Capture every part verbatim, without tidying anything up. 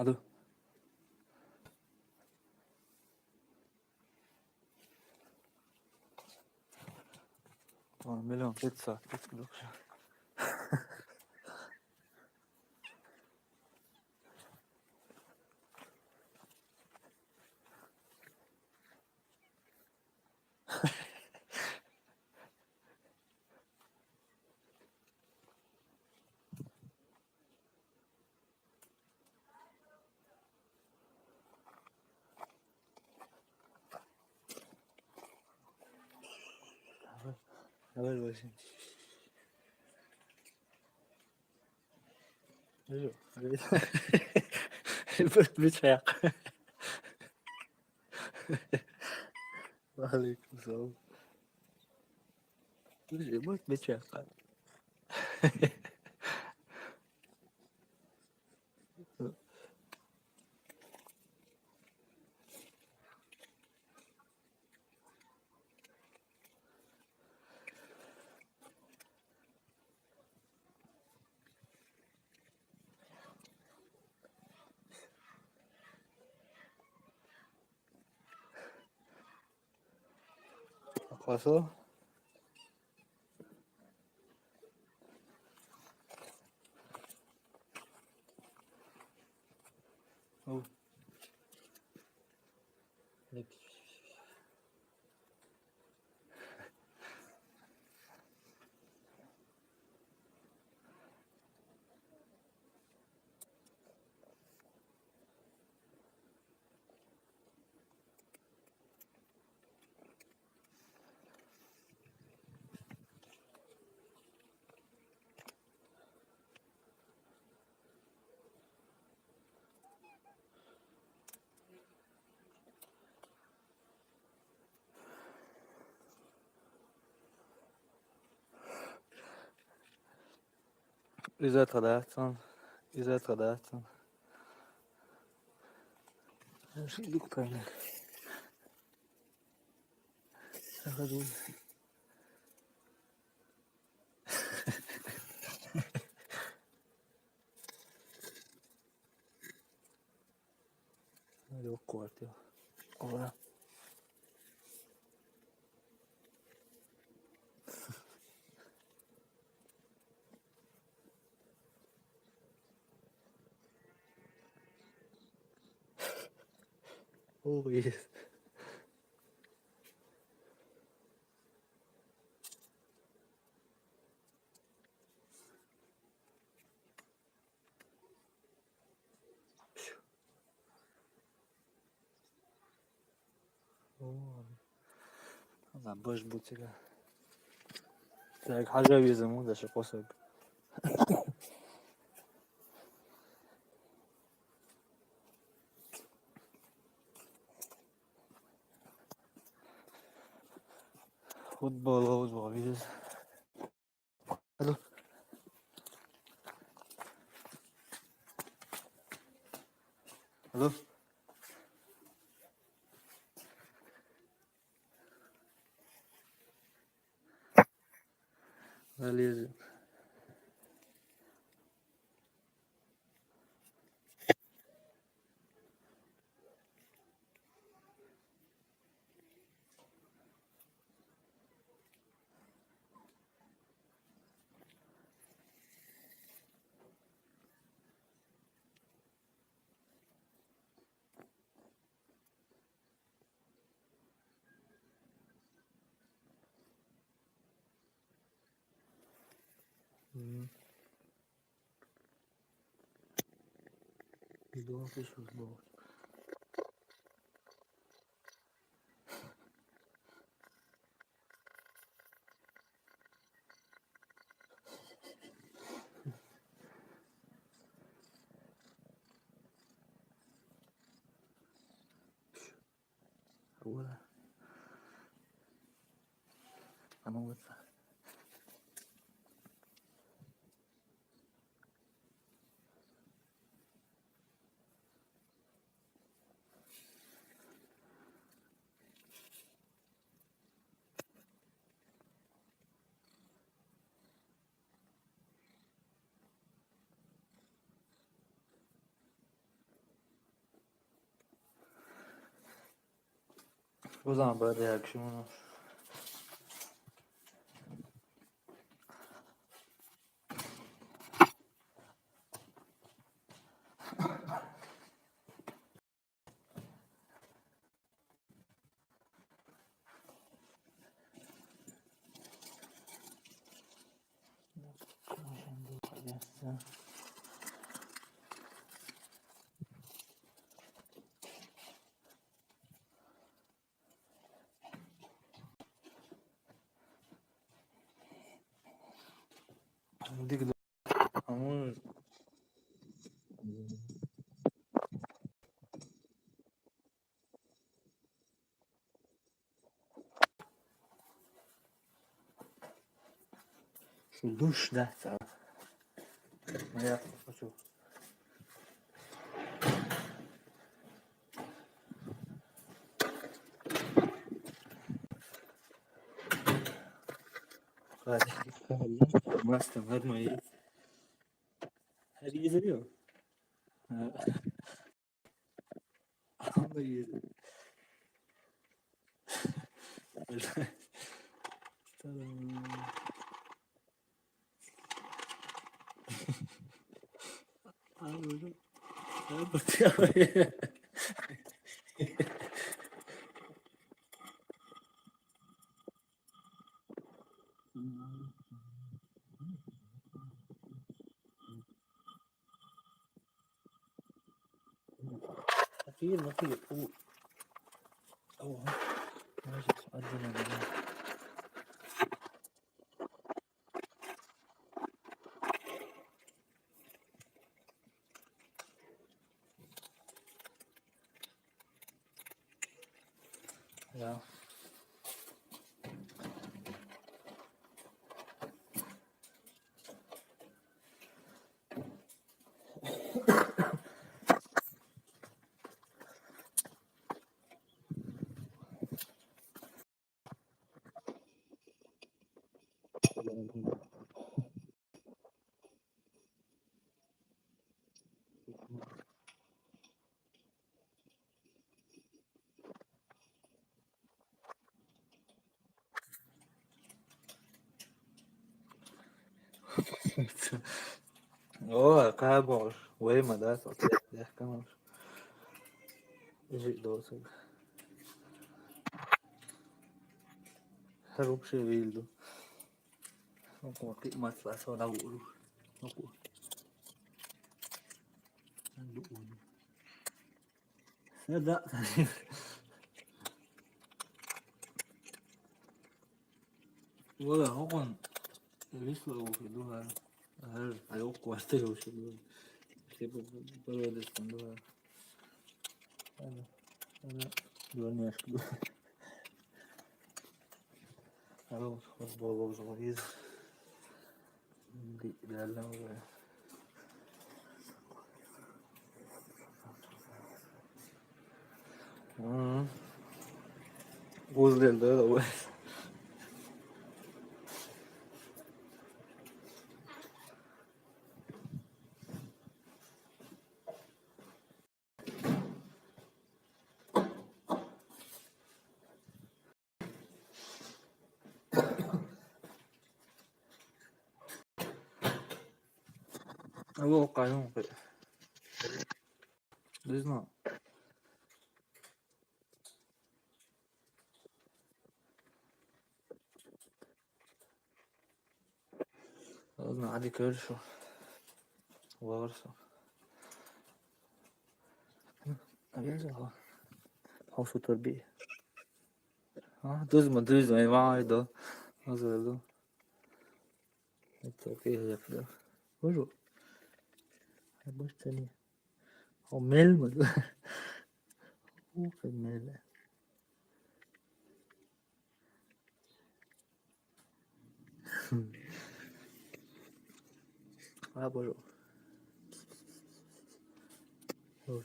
Alô? Tamam, melhor, geç saat, geç kalkacağım. A ver, a ver, güey. Alo, alo. Bit, bit fiyaq. Wa alaikum salam. Bit, bit fiyaq. Akwasa? Oh. Izatra daten, izatra daten. Look payne. Hadi o kuartı. Ora. Oh, yes. Ла баш бутира. Так, хьажа везему, да, ши косок. Футбол, футбол, видишь? Алло. Алло. Залезли. Мгм. Идём, слушай, бог. Voilà. Ама вот. Гозан баьд як шумо. Дик ду-, ҳамон. Шу душ да, са. Моя хочу. Маста, ладно, и. Ҳар еза ё? Ҳар еза. أخير ما في يقول. أوه. ماشي، عدنا. Ja. О, кабош. Вай, мадас, окей, я канош. Жи досаг. Харубше вилду. Окей, масло, со на гуру. Окей. Сада. Вала, ҳокон. Висло ушидуҳа. Ҳар, ай, ок васте ушидуҳа. Се бо-, бо-, бородес кундуҳа. Ана, ана, дурнеш ку. Ана, хос боло зориз. Ди-, диаллам ва. Мм. Гузлел да, да, ва. Алло, къайдам къе. Дизна. Ладно, ади кӧр шо. Варсо. Абяза. Хо сутор би. А, дузма, дузма, ма айдо. Аза ду. Это окей, я пойду. Боже. Ай, больше не. О, мел, ма. Ух, мел. А, боже. Ой.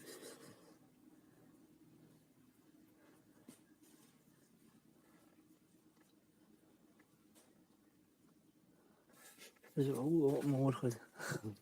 Боже, о, о, ма, ма, ма.